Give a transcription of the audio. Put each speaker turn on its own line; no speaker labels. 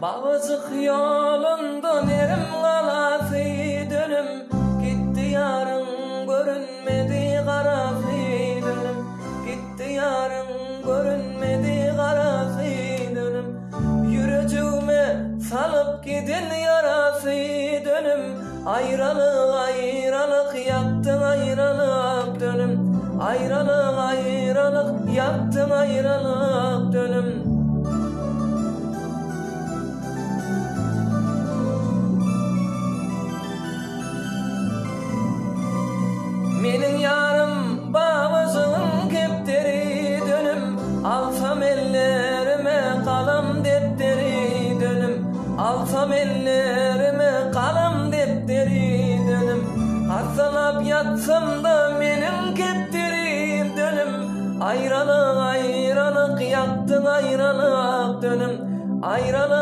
Babajyk ýolunda Nerim galasy dönüm, Gitdi ýaryň görünmedi garasy dönüm, Gitdi ýaryň görünmedi garasy dönüm, Ýürejigme salyp giden ýarasy dönüm, Aýralyk, aýralyk ýakdyň aýralyk dönüm, Aýralyk, aýralyk ýakdyň aýralyk dönüm. Meniň ýarym babajygyň kepderi dönüm, Alsam ellerime galam depderi dönüm, Alsam ellerime galam depderi dönüm, Hassalap ýatsam-da meniň kepderim dönüm, Aýralyk, aýralyk, ýakdyň aýralyk dönüm, Aýralyk.